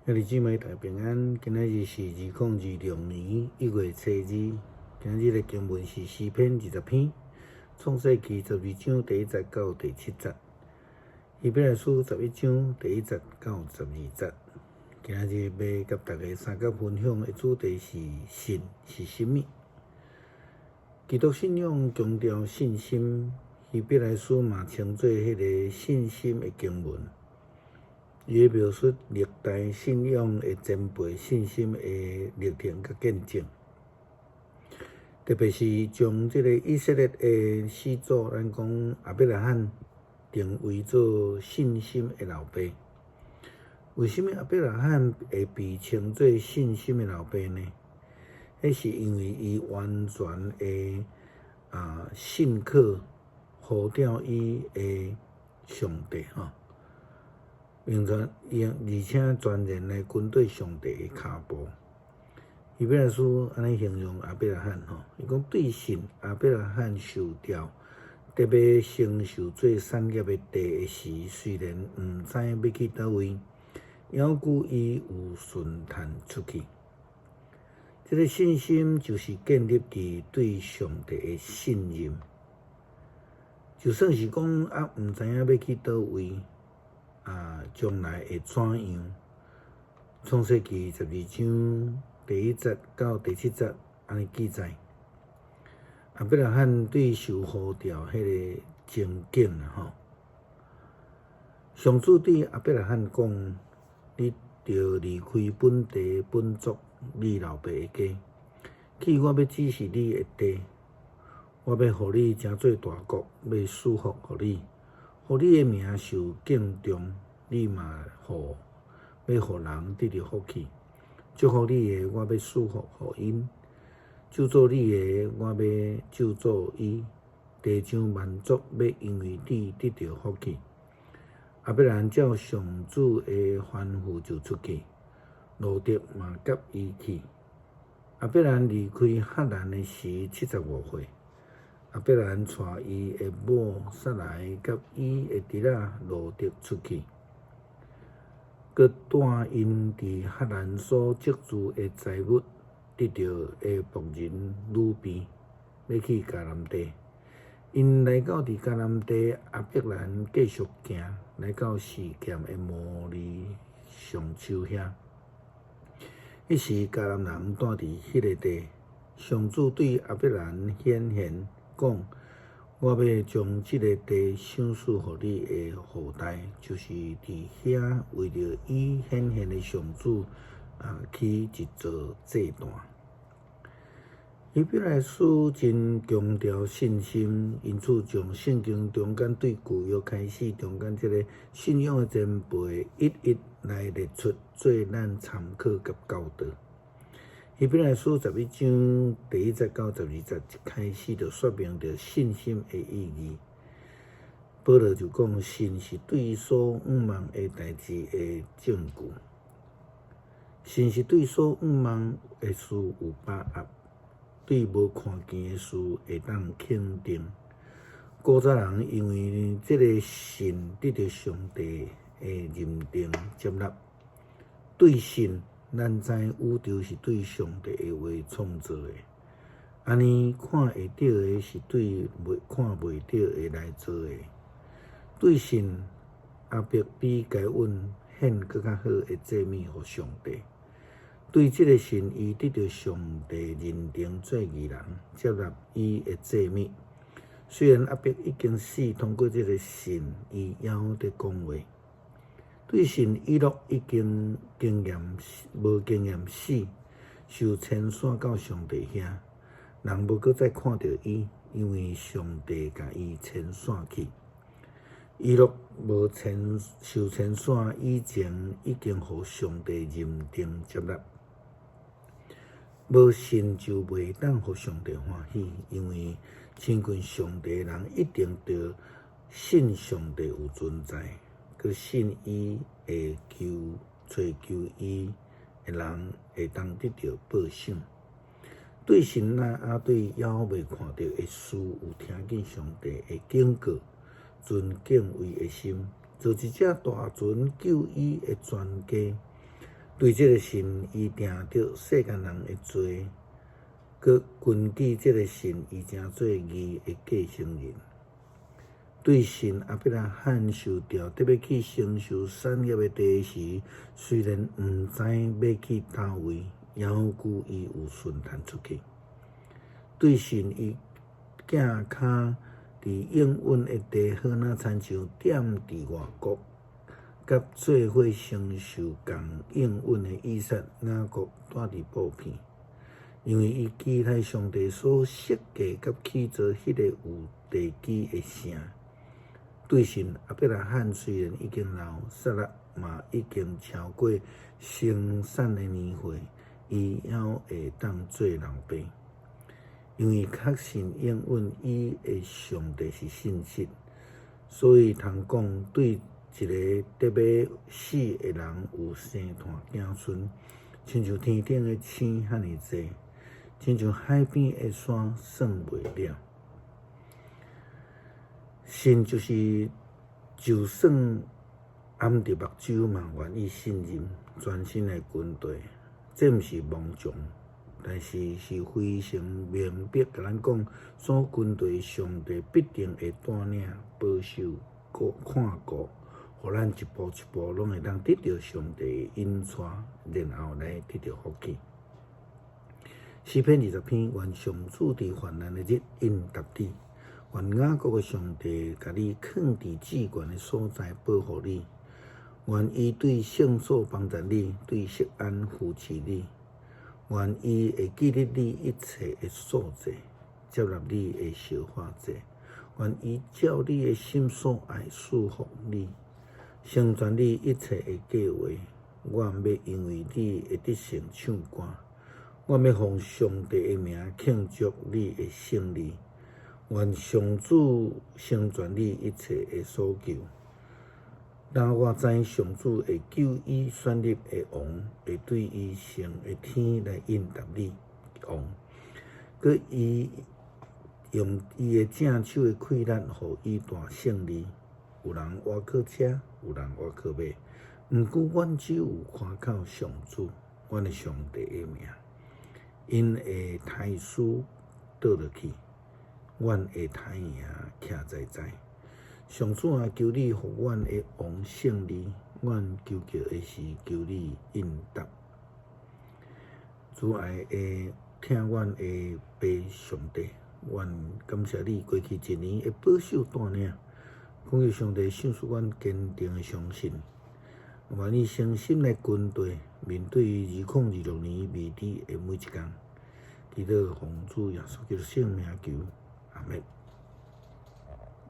兄弟姊妹大家平安，今仔日是2026年1月初二。今日的經文是詩篇20篇，創世記12章第1節到第7節，希伯來書11章第1節到12節。今仔日欲佮大家相佮分享的主題是信是啥物？基督信仰強調信心，希伯來書嘛稱做彼个信心的經文。伊描述歷代信仰的前輩信心的歷程佮見證，特別是將這个以色列的始祖，咱講亞伯拉罕定位做信心的老爸。為啥物亞伯拉罕會被稱做信心的老爸呢？彼是因為伊完全的信靠呼召伊的上帝吼。完全，而且全然來跟綴上帝的跤步。希伯來書按呢形容亞伯拉罕吼，伊講對信亞伯拉罕受召，得欲承受做產業的地的時，雖然毋知欲去佗位，猶閣伊有順趁出去。這个信心就是建立佇對上帝的信任。就算是講毋知影欲去佗位，將來會怎樣？創世記12章第1節到第7節按呢記載。亞伯拉罕對受呼召彼个情景啊吼，上主對亞伯拉罕講：你著離開本地本族，你老爸的家，去我欲指示你的地，我欲予你成做大國，欲賜福予你。予你的名受敬重，你嘛欲予人得著福氣。祝福你的，我欲賜福予𪜶；咒詛你的，我欲咒詛伊。地上萬族欲因為你得著福氣。亞伯蘭照上主的吩咐就出去，羅得嘛佮伊去。亞伯蘭離開哈蘭的時，75歲。亞伯蘭帶伊的某撒萊佮伊的侄仔羅得出去，閣帶𪜶佇哈蘭所積聚的財物，得著的僕人女婢，欲去迦南地。𪜶來到佇迦南地，亞伯蘭繼續行，來到示劍的摩利橡樹遐。彼時迦南人住佇彼个地，上主對亞伯蘭顯現，講：我欲將這个地賞賜予你的後代，就是佇遐為著伊顯現的上主起一座祭壇。希伯來書真強調信心，因此將聖經中間對舊約開始中間這个信仰的前輩一一來列出，做咱參考佮教導。希伯來書11章第1節到12節一開始就說明著信心的意義。保羅就講，信是對所向望的代誌的證據。信是對所向望的事有把握，對無看見的事會當肯定。古早人因為這个信得著上帝的認定接納，對信。咱知宇宙是對上帝的話創造的，按呢看會著的是對袂看袂著的來做的。對信，亞伯比該隱獻閣較好的祭物予上帝。對這个信，伊得著上帝認定做義人，接納伊的祭物。雖然亞伯已經死，通過這个信，伊猶佇講話。對信，以諾已經經驗無經驗死，受遷徙到上帝遐，人無閣再看著伊，因為上帝共伊遷徙去。以諾無遷受遷徙以前，已經予上帝認定接納。無信就袂當予上帝歡喜，因為親近上帝的人一定著信上帝有存在。閣信伊會求揣求伊的人會當得著報賞。對信挪亞對猶未看著的事有聽見上帝的警告，存敬畏的心，造一隻大船救伊的全家。對這个信，伊定著世間人的罪，閣根據這个信，伊成做義的繼承人。對信，亞伯拉罕受召得欲去承受產業的地時，雖然毋知欲去佗位，猶舊伊有順趁出去。對信，伊行跤佇應允的地，好若親像踮佇外國，佮做伙承受仝應允的以撒、雅各蹛佇布片，因為伊期待上帝所設計佮起造彼个有地基的城。對信，亞伯拉罕雖然已經老，撒拉嘛已經超過生產的年歲，伊猶會當做老爸。因為確信應允伊的上帝是信實，所以通講對一个得欲死的人有生湠子孫，親像天頂的星遐爾濟，親像海邊的沙算袂了。信就是就算掩著目睭嘛願意信任，全心來跟隨，這毋是盲從。但是是非常明白，共咱講，所跟隨上帝必定會帶領、保守、顧看顧，予咱一步一步攏會當得著上帝的引帶，然後來得著福氣。詩篇20篇，願上主佇患難的日應答你，願雅各的上帝共你囥佇至懸的所在保護你，願伊對聖所幫助你，對錫安扶持你。願伊會記得你一切的素祭，接納你的燒化祭。願伊照你的心所愛賜福你，成全你一切的計劃。阮欲因為你的得勝唱歌，阮欲奉上帝的名慶祝你的勝利。願上主成全你一切的所求。當我知上主會救伊選立的王，會對伊升的天來應答你王，閣伊用伊的正手的氣力，予伊大勝利。有人倚靠車，有人倚靠馬，毋過阮只有倚靠上主，阮的上帝的名。𪜶會刣輸倒落去，阮會刣贏徛在在。上主啊，求你予阮的王勝利，阮求告的時，求你應答。主愛的疼阮的父上帝，阮感謝你過去一年的保守帶領，懇求上帝賞賜阮堅定的相信，願意誠心來跟隨，面對2026年未知的每一工，祈禱奉主耶穌基督聖名求，阿們。